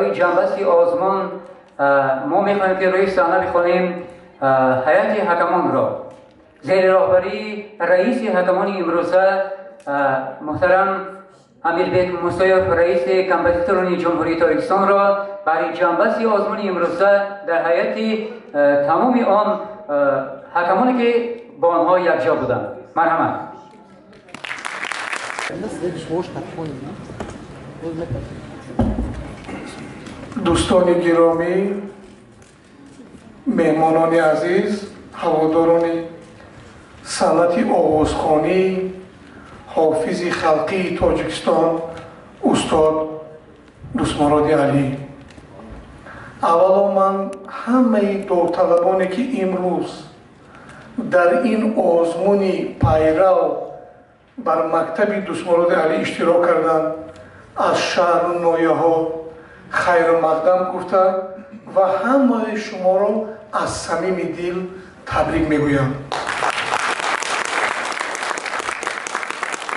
برای جنبستی آزمان ما میخواهیم که روی صحنه بخوانیم هیئت حکمان را زیر راهبری رئیس حکمان امروزه محترم امیربек موسایف رئیس کمپوزیتوران جمهوری تاجیکستان را برای جنبستی آزمون امروزه در هیئت تمام آن حکمانی که با آنها یکجا بودند. مرحمت. دوستان گرامی، مهمانان عزیز، هواداران صنعت آوازخوانی حافظ خلقی تاجیکستان استاد دوستمراد علی، اولا من همه داوطلبانی که امروز در این آزمون پیرو بر مکتب دوستمراد علی اشتراک کردند از شهر و ناحیه ها خیر مقدم گفته و همه شما را از صمیم دل تبریک میگویم.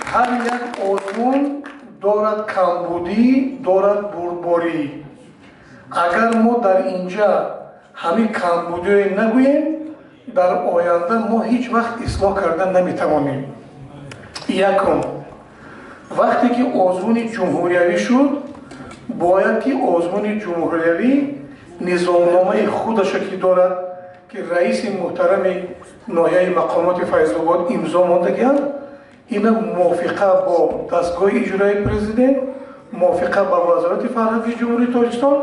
هر یک آزمون دارد کمبودی، دارد بردباری. اگر ما در اینجا همین کمبودی نگوییم، در آینده ما هیچ وقت اصلاح کردن نمیتوانیم. یکم، وقتی که آزمون جمهوریوی شد، باید که آزمون جمهوریوی نظامنامه خودش که دارد که رئیس محترم ناحیه مقامات فیض‌آباد امضا ماندگیند، این موافقه با دستگاه اجرایی پرزیدنت، موافقه با وزارت فرهنگ جمهوری تاجیکستان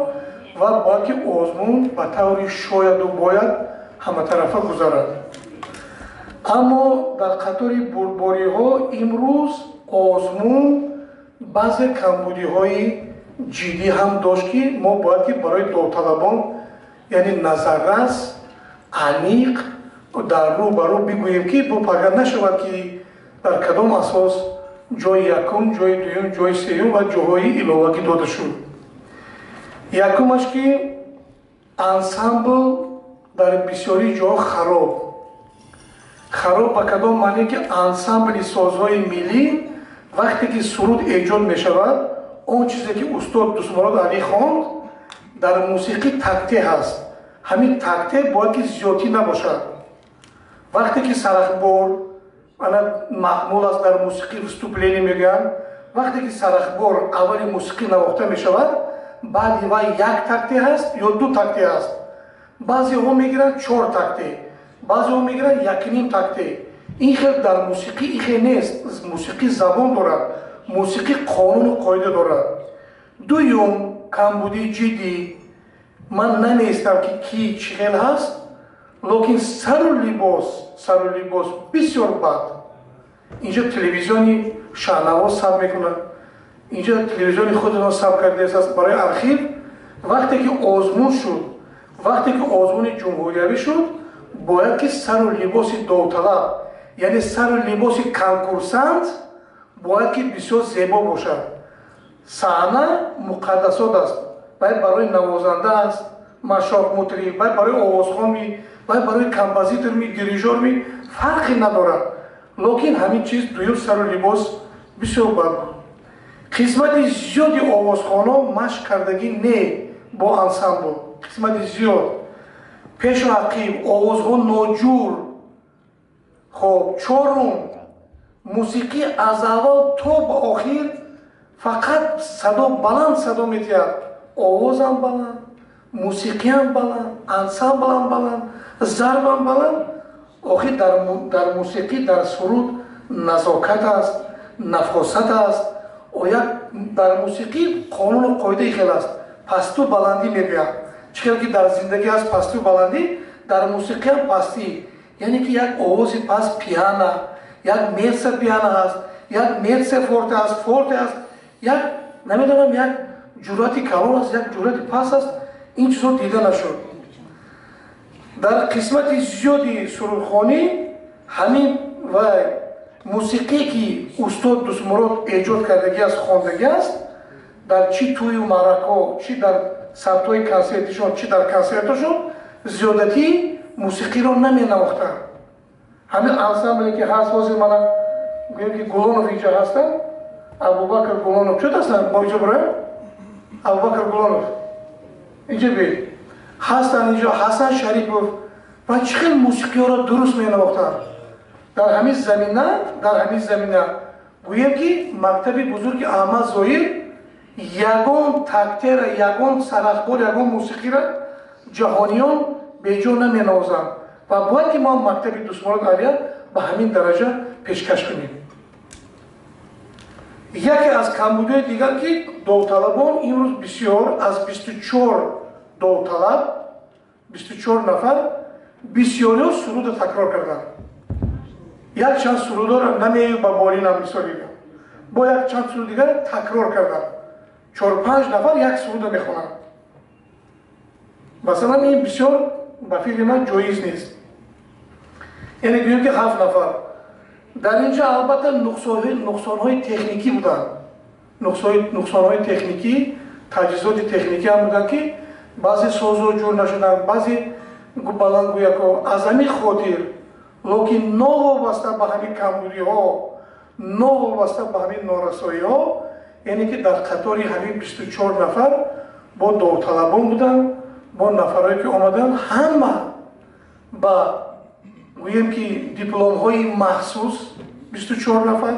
و باید که آزمون به طور شاید و باید همه طرفه گذارد. اما در قطار بردباری ها امروز آزمون بعض کمبودی های جدی هم داشت که ما باید که برای داوطلبان یعنی نظررس عمیق در رو برو بگوییم که با پاگه نشود که در کدام اساس جای یکم، جای دوم، جای سوم و جاهای علاوگی داده شد. یکمش که انسامبل در بسیاری جا خراب. خراب به کدام معنی که انسامبل سازهای ملی وقتی که سرود ایجاد می شود، آن چیزی که استاد دوستمراد علی خواند در موسیقی تکته هست. همین تکته باید که زیادی نباشد. وقتی که سرخبار معمول است در موسیقی وستوپلینی میگن، وقتی که سرخبار اول موسیقی نواخته می شود، بعد وای یک تکته هست یا دو تکته هست. بعضی ها میگیرن 4 تکته، بعضی ها میگیرن 1.5 تکته. این خیلی در موسیقی این خیلی نیست. موسیقی زبان دارد، موسیقی قانون و قاعده دارد. دوم کمبودی جدی، من نمیستم که کی چی خیلی هست، لیکن سر و لباس بسیار بد. اینجا تلویزیونی شهنواز سب میکنه، اینجا تلویزیونی خودتان سب کرده است برای ارخیو. وقتی که آزمون شد، وقتی که آزمون جمهوریوی شد، باید که سر و لباس داوطلب یعنی سر و لباس کنکورسانت باید که بسیار زیبا باشد. صحنه مقدسات است، باید برای نوازنده است، مشاق مطرب، باید برای آوازخوان می، باید برای کمپوزیتور می، دریژور می، فرقی ندارد. لیکن همین چیز دویم سر و لباس بسیار بد بود. قسمت زیادی آوازخوان‌ها مشق کردگی نه با انسامبل، قسمت زیاد پیش و عقیب آوازها ناجور. خب چهارم، موسیقی از اول تا به آخر فقط صدا بلند صدا میدهد، آواز هم بلند، موسیقی هم بلند، انسامبل هم بلند، ضرب هم بلند. آخر در موسیقی در سرود نزاکت است، نفاست است. و در موسیقی قانون و قاعده خیلی است، پستو بلندی میگوید. چه که در زندگی هست پستو بلندی، در موسیقی هم پستی. یعنی که یک آواز پس پیانه، یک مرس پیانه هست، یک مرس فورته است، فورته است، یک نمیدونم یک جرأت کلان است، یک جرأت پس است. این چیزا دیده نشد. در قسمت زیادی سرودخوانی همین و موسیقی که استاد دوستمراد ایجاد کردگی است، خواندگی است، در چی توی و معرکه، چی در ثبت‌های کنسرتشون، چی در کنسرتشون زیادتی موسیقی رو نمی نواختن. همین انسامبلی که هست، حاضر من گویم که گلانوف اینجا هستن، ابوبکر گلانوف چه هستن؟ با اینجا برای ابوبکر گلانوف Инҷо бед ҳастанд, инҷо Ҳасан Шарипов ва чӣ хел мусиқиҳоро дуруст менавохтанд. Дар ҳамин замина гӯем ки мактаби бузурги Аҳмад Зоҳир ягон тактера, ягон сарахбор, ягон мусиқиро ҷаҳониён беҷо наменавозанд ва бояд ки мо мактаби Дӯстмурод Алия ба ҳамин дараҷа пешкаш кунем. Яке аз камбудиҳои дигар ки довталабон имрӯз бисёр аз 24 довталаб, 24 нафар бисёриҳо сурудро такрор карданд. Якчанд сурудҳоро намею ба болинам мисолида, бо якчанд суруд дигар такрор карданд. 4-5 нафар як сурудро мехонанд. Масалан, ин бисёр ба фикри ман ҷоиз нест. Яъне гӯем ки 7 нафар. Дар инҷо албатта нуқсонҳои техникӣ буданд. Нуқсонҳои техникӣ, таҷҳизоти техникӣ ҳам буданд ки баъзе созҳо ҷур нашуданд, баъзе баландгӯякҳо. Аз ҳамин хотир, лекин новобаста ба ҳамин камбудиҳо, новобаста ба ҳамин норасоиҳо, яъне ки дар қатори ҳамин 24 нафар бо довталабон буданд, бо нафарое ки омаданд, ҳама ба гӯем ки дипломҳои махсус 24 нафар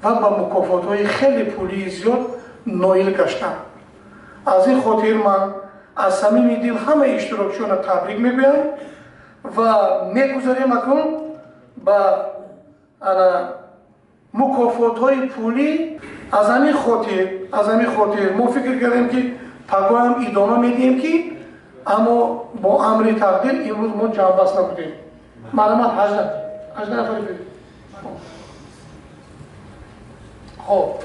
ва ба мукофотҳои хеле пулии зиёд ноил гаштанд. Аз ин хотир ман аз самими дил ҳамаи иштирокчиёнро табрик мегӯям ва мегузарем акнун ба мукофотҳои пулӣ. Аз ҳамин хотир мо фикр кардем ки пагоҳам идома медиҳем ки аммо бо амри тақдир имрӯз мо ҷамъбаст набудем. Маълумот 18 нафар бидем. Хоб.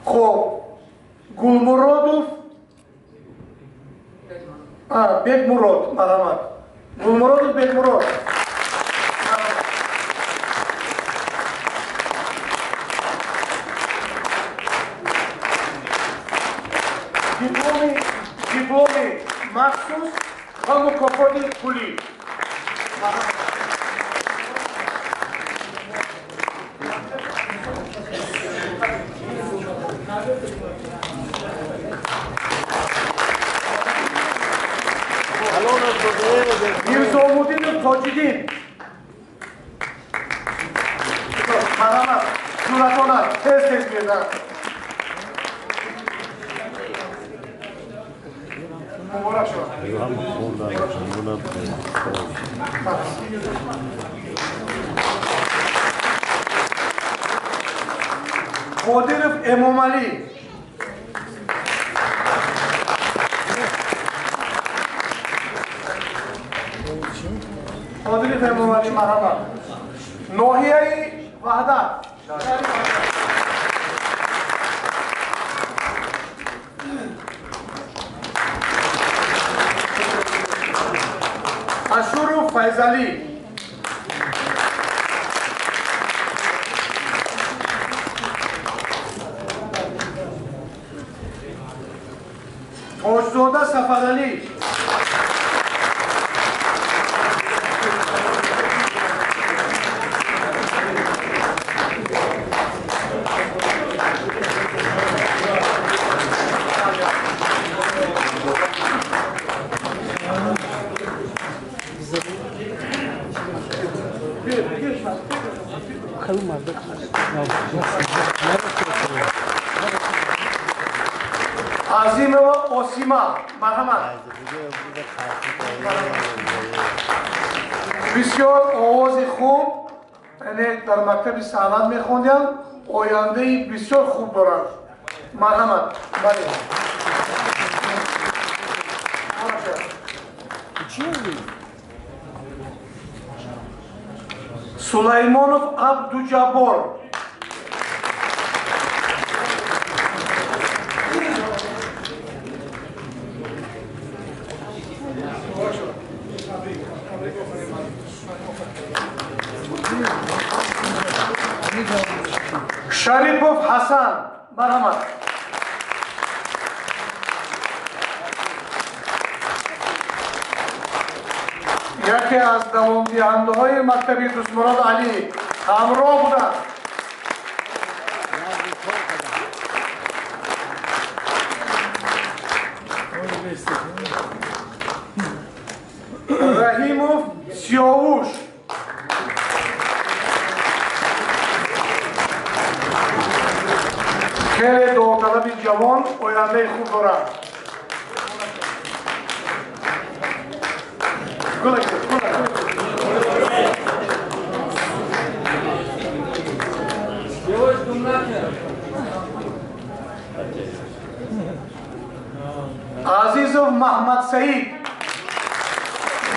Хоб, Гулмуродов Бекмурод, марҳамат. Гулмуродов Бекмурод. Дипломи махсус ва мукофоти пулӣ. Мирзомуддинов Тоҷиддин. Марҳамат, ҷуръатона, тез тез мезанад. Муборак шавад. Қодиров Эмомалӣ. Қодиров Эмомалӣ, марҳамат. Ноҳияи Ваҳдат. Ашуров Файзалӣ. Тоҷзода Сафаралӣ. Азимова Осима, марҳамат. Бисёр овози хуб, яъне дар мактаби санъат мехондям, ояндаи бисёр хуб доранд. Марҳамат. Бале. Сулаймонов Абдуҷаббор. Шарипов Ҳасан, марҳамат. Яке аз давомдиҳандаҳои мактаби Дӯстмурод Алӣ ҳамроҳ буданд. Сиёвуш. Хеле довталаби ҷавон, ояндаи хуб дорад. Азизов Маҳмадсаид,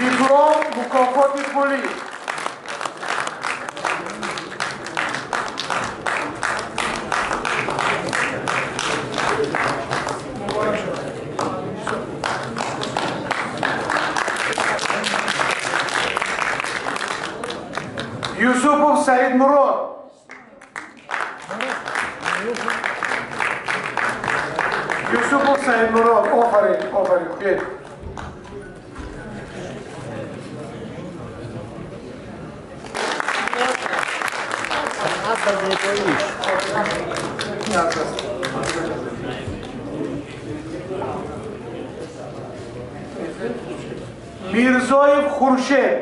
диплом, мукофоти пулӣ. Юсупов Саидмурод. Юсупов Саидмурод, офарин, офарин, бед. Мирзоев Хуршед.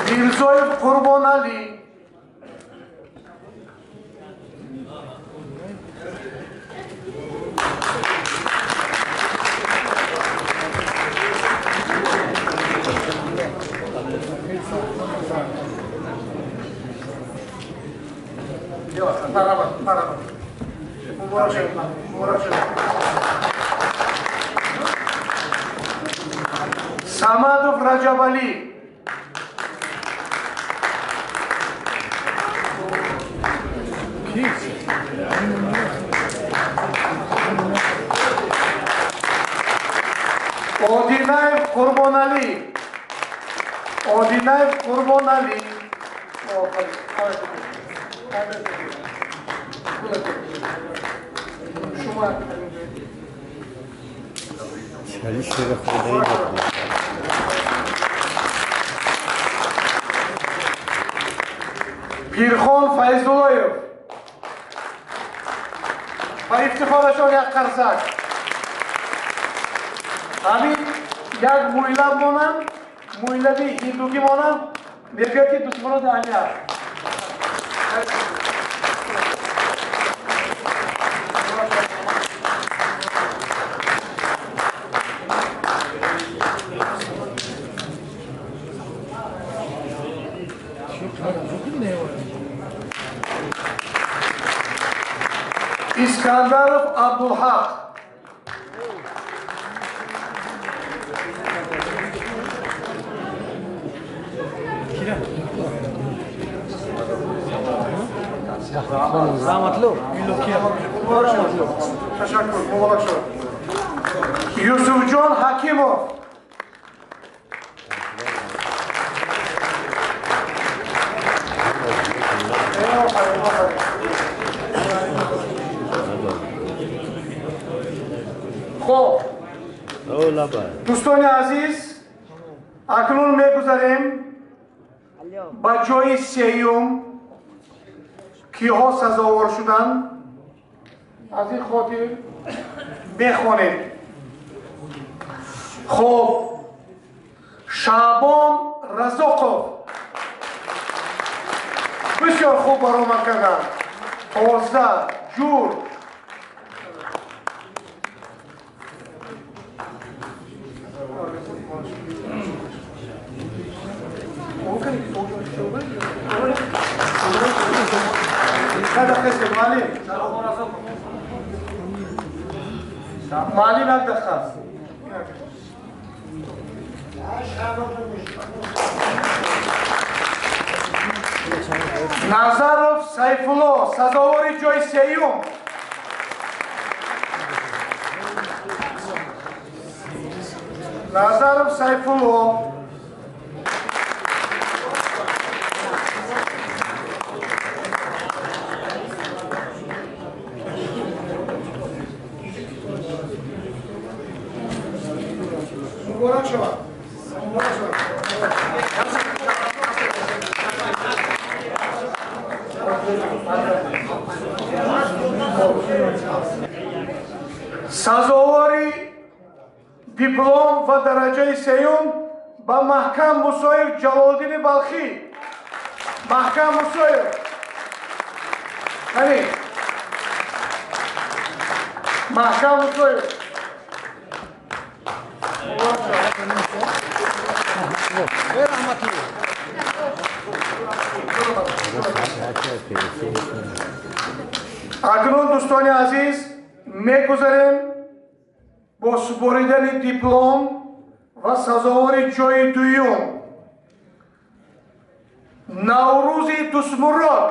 Мирзоев Қурбонали. Самадов Раҷабалӣ. Одинаев Қурбоналӣ. Одинаев Қурбоналӣ. Пирхон Файзуллоев. Ба ифтихорашон як қарсак. Ҳамин як мӯйлаб монанд, мӯйлаби ҳиндугӣ монанд, мегӯяд ки дусмуроди Али аст. Искандаров Абдулҳақ. Ташаккур, муборак шуд. Юсуфҷон Ҳакимов. Хоб, дӯстони азиз, акнун мегузарем ба ҷои сеюм, киҳо сазовор шуданд. Аз ин хотир бехонем. Хоб, Шаъбон Разоқов бисёр хуб баромад карданд. Тоза, ҷур. Маълим, як дақиқа. Назаров Сайфулло, сазовори ҷои сеюм. Назаров Сайфулло. Муборак шавад. Муборак шавад. Сазовори диплом ва дараҷаи сеюм ба Маҳкам Мусоев Ҷалолиддини Балхӣ. Маҳкам Мусоев. Қани. Маҳкам Мусоев. Акнун дӯстони азиз мегузарем бо супоридани диплом ва сазовори ҷои дуюм Наврӯзи Дӯстмурод.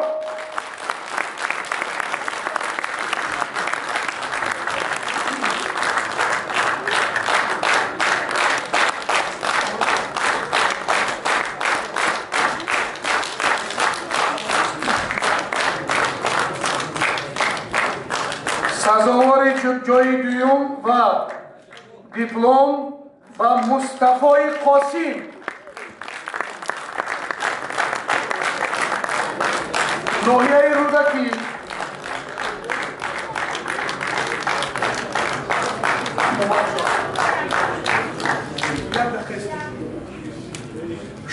Сазовори ҷои дуюм ва диплом ба Мустафои Қосим. Ноҳияи Рӯдакӣ.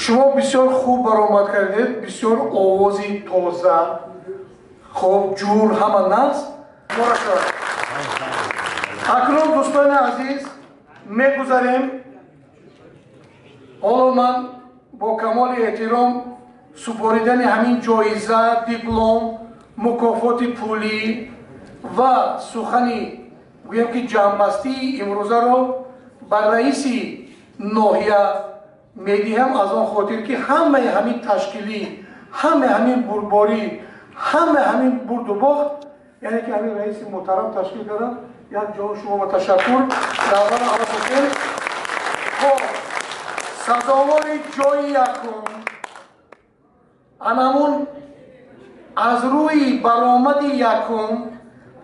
Шумо бисёр хуб баромад кардед, бисёр овози тоза, хуб, ҷур, ҳама нағз. Акнун дӯстони азиз мегузарем. Ҳоло ман бо камоли эҳтиром супоридани ҳамин ҷоиза, диплом, мукофоти пулӣ ва сухани гӯям ки ҷамъбастии имрӯзаро ба раиси ноҳия медиҳам, аз он хотир ки ҳамаи ҳамин ташкилӣ, ҳамаи ҳамин бурдборӣ, ҳамаи ҳамин бурду бохт, яъне ки ҳамин раиси муҳтарам ташкил карданд. Як ҷо шумо ба ташаккур даъват аллоҳ. Хоб, сазовори ҷои якум анамун аз рӯи баромади якум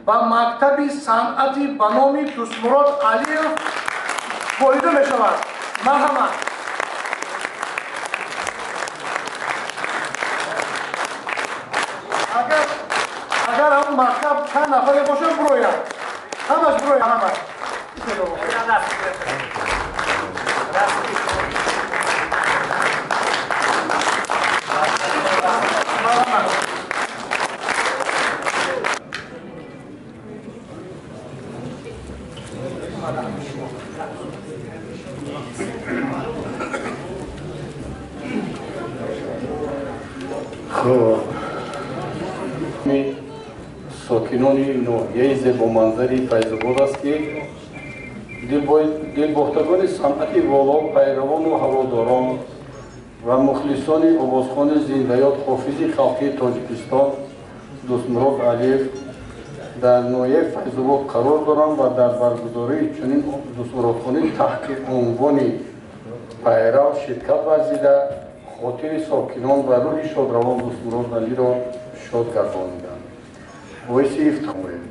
ба мактаби санъати ба номи Дӯстмурод Алиев фоида мешавад. Марҳамат. Агар ҳамун мактаб чанд нафаре бошад, бирояд. Ҳамаш бирояд, ҳамаш. Хуб, сокинони ноҳияи зебоманзари Файзобод аст, ки дилбохтагони санъати воло, пайравону ҳаводорон ва мухлисони овозхони зиндаёд ҳофизи халқии Тоҷикистон Дӯстмурод Алиев дар ноҳияи Файзобод қарор доранд ва дар баргузории чунин дӯстмуродхонӣ таҳти унвони пайрав ширкат варзида, хотири сокинон ва рӯҳи шодравон Дӯстмурод Алиро шод гардониданд. Боиси ифтихорем.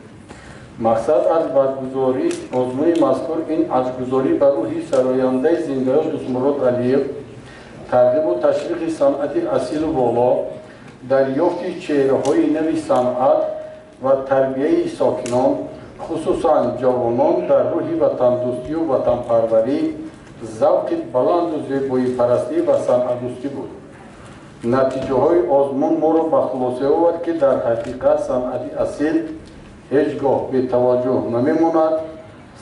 Мақсад аз баргузории озмуни мазкур ин арҷгузорӣ ба рӯҳи сарояндаи зиндаёд Дӯстмурод Алиев, тарғибу ташвиқи санъати асилу воло, дарёфти чеҳраҳои нави санъат ва тарбияи сокинон, хусусан ҷавонон дар рӯҳи ватандӯстию ватанпарварӣ, завқи баланду зебоипарастӣ ва санъатдӯстӣ буд. Натиҷаҳои озмун моро ба хулоса овард, ки дар ҳақиқат санъати асил ҳеҷ гоҳ бетаваҷҷӯҳ намемонад.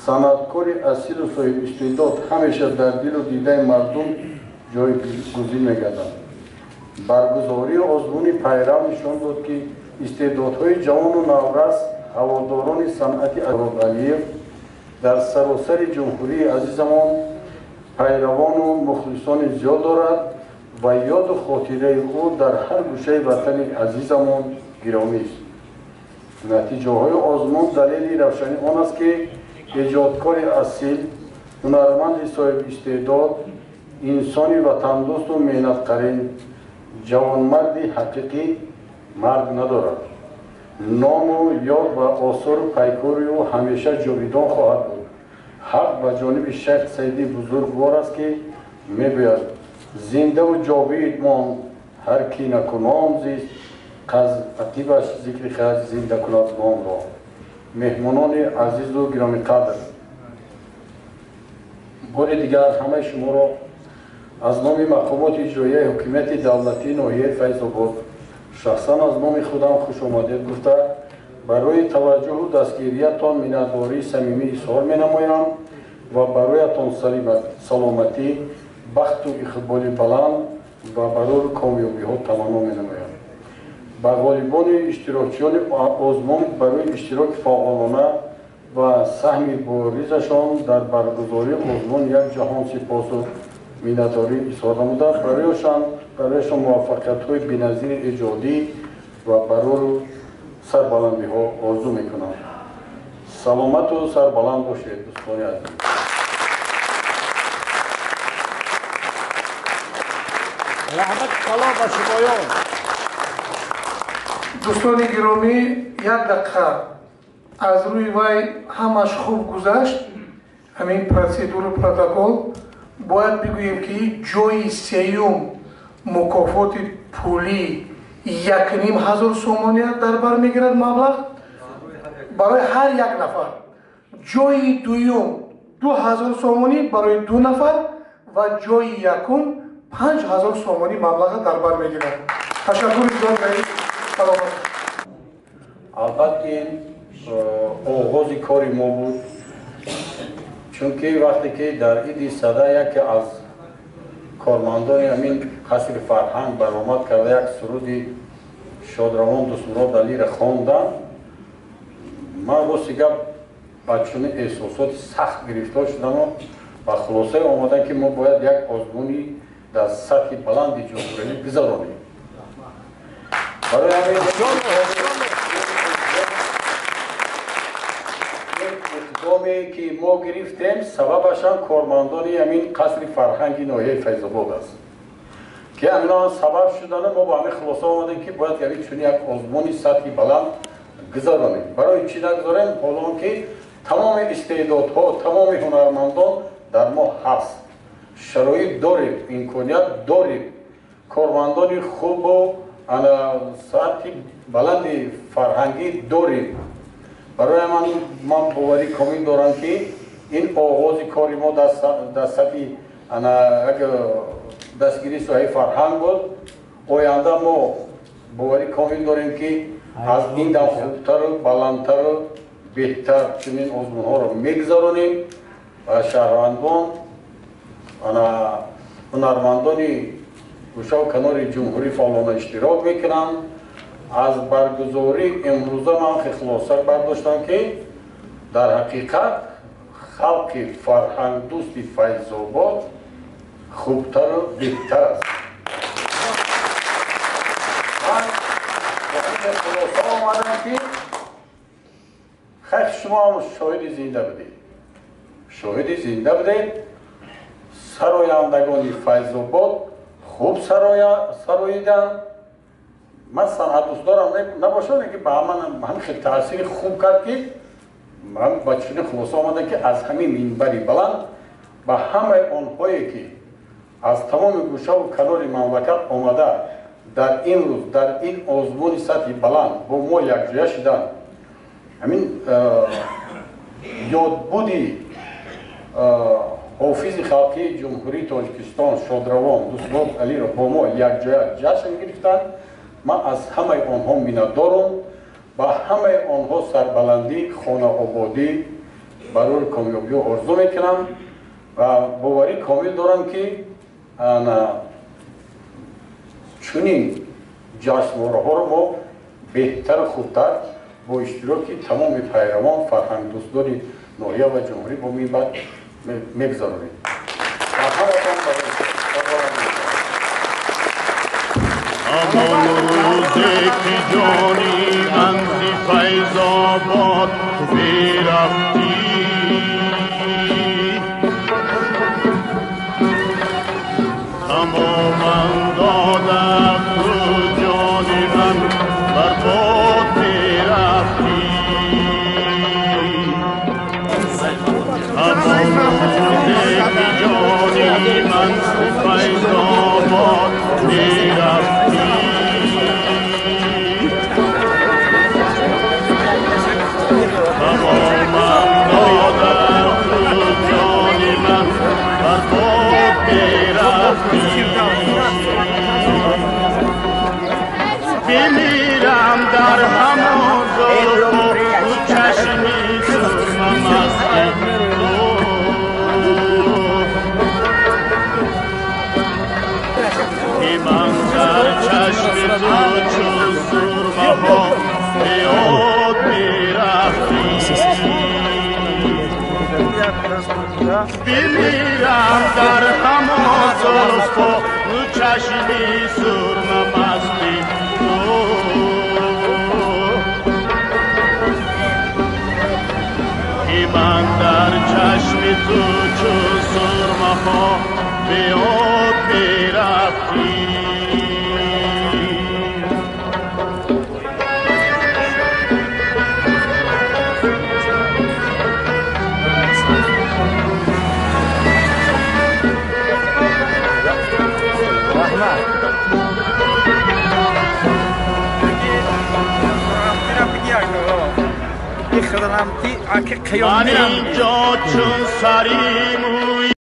Санъаткори асилу соҳибистеъдод ҳамеша дар дилу дидаи мардум ҷойгузин мегардад. Баргузории озмуни пайрав нишон дод, ки истеъдодҳои ҷавону наврас, ҳаводорони санъати Алиев дар саросари ҷумҳурии азизамон пайравону мухлисони зиёд дорад ва ёду хотираи ӯ дар ҳар гӯшаи ватани азизамон гиромист. Натиҷаҳои озмун далели равшани он аст, ки эҷодкори асил, ҳунарманди соҳибистеъдод, инсони ватандӯсту меҳнатқарин, ҷавонмарди ҳақиқӣ марг надорад. Ному ёд ва осору пайкори ӯ ҳамеша ҷовидон хоҳад буд. Ҳақ ба ҷониби Шайх Саиди бузургвор аст, ки мегӯяд: зиндаву ҷовид монд ҳар ки накунон зист, Қаз ақибаш зикри хаз зинда кунад номро. Меҳмонони азизу гиромиқадр, бори дигар ҳамаи шуморо аз номи мақомоти иҷроияи ҳукумати давлатии ноҳияи Файзобод, шахсан аз номи худам хушомадед гуфта, барои таваҷҷӯҳу дастгириятон миннатдории самимӣ изҳор менамоям ва бароятон саломатӣ, бахту иқболи баланд ва барору комёбиҳо таманно менамоям. Ба ғолибони иштирокчиёни озмун барои иштироки фаъолона ва саҳми боризашон дар баргузории озмун як ҷаҳон сипосу миннатдорӣ изҳор намуда, барояшон муваффақиятҳои беназири эҷодӣ ва барору сарбаландиҳо орзу мекунам. Саломату сарбаланд бошед, дӯстони азиз. Раҳмат калом ба шумоён. Дӯстони гиромӣ, як дақиқа аз рӯи вай ҳамаш хуб гузашт. Ҳамин процедуру протокол бояд бигӯем, ки ҷои сеюм мукофоти пулӣ 1500 сомония дар бар мегирад маблағ барои ҳар як нафар. Ҷои дуюм 2000 сомонӣ барои 2 нафар ва ҷои якум 5000 сомонӣ маблаға дар бар мегирад. Ташаккури зиёд, раис. Саломат. Албатта, ин оғози кори мо буд, чунки вақте ки дар иди сада яке аз кормандони ҳамин қасри фарҳанг баромад карда як суруди шодравон Дӯстмурод Алиро хондам, ман рости гап ба чунин эҳсосоти сахт гирифтор шудаму ба хулосае омадам, ки мо бояд як озмуни дар сатҳи баланди ҷумҳурӣ гузаронем. Барои ҳамин иқдоме ки мо гирифтем, сабабашам кормандони ҳамин қасри фарҳанги ноҳияи Файзобод аст, ки ҳамино сабаб шудану мо ба ҳамин хулоса омадем, ки бояд ҳамин чунин як озмуни сатҳи баланд гузаронем. Барои чӣ нагузорем? Ҳоло он ки тамоми истеъдодҳо, тамоми ҳунармандон дар мо ҳаст, шароит дорем, имконият дорем, кормандони хубу сатҳи баланди фарҳангӣ дорем. Барои ман боварӣ комил дорам, ки ин оғози кори мо дар сатҳи як дастгирии соҳаи фарҳанг буд. Оянда мо боварӣ комил дорем, ки аз ин дам хубтару баландтару беҳтар чунин озмунҳоро мегузаронем ва шаҳрвандон, ҳунармандони гӯшаву канори ҷумҳурӣ фаъолона иштирок мекунанд. Аз баргузории имрӯза ман хулоса бардоштам, ки дар ҳақиқат халқи фарҳангдӯсти Файзобод хубтару беҳтар аст. Ман хулоса омадам, ки хайр, шумо ҳам шоҳиди зинда будед, шоҳиди зинда будед. Сарояндагони Файзобод хуб сароиданд. Ман санъатдӯстдорам набошам, ки ба ман ҳам хеле таъсири хуб кард, ки ман ба чунин хулоса омадам, ки аз ҳамин минбари баланд ба ҳамаи онҳое, ки аз тамоми гӯшаву канори мамлакат омада дар ин рӯз дар ин озмуни сатҳи баланд бо мо якҷоя шуданд, ҳамин ёдбуди ҳофизи халқии Ҷумҳурии Тоҷикистон шодравон Дӯстмурод Алиро бо мо якҷоя ҷашн гирифтанд, ман аз ҳамаи онҳо миннатдорам. Ба ҳамаи онҳо сарбаландӣ, хонаободӣ, барори комёбиҳо орзу мекунам ва боварӣ комил дорам, ки чунин ҷашнвораҳоро мо беҳтару хубтар бо иштироки тамоми пайравон, фарҳангдӯстдори ноҳия ва ҷумҳурӣ бо минбаъд мегузаронем. Ҳамон рӯзе ки ҷони ман зи Файзобод мерафтӣ, тамоман додам ту ҷони ман бар бод мерафтӣ. Ҳамон рӯзе ки ҷони ман зи Файзобод мерафтӣ. Бимирам дар ҳамон зулфу чашми сурмамасти ту. Ки ман дар чашми ту чу сурмаҳо беоб мерафтӣ. Ман инҷо чун сари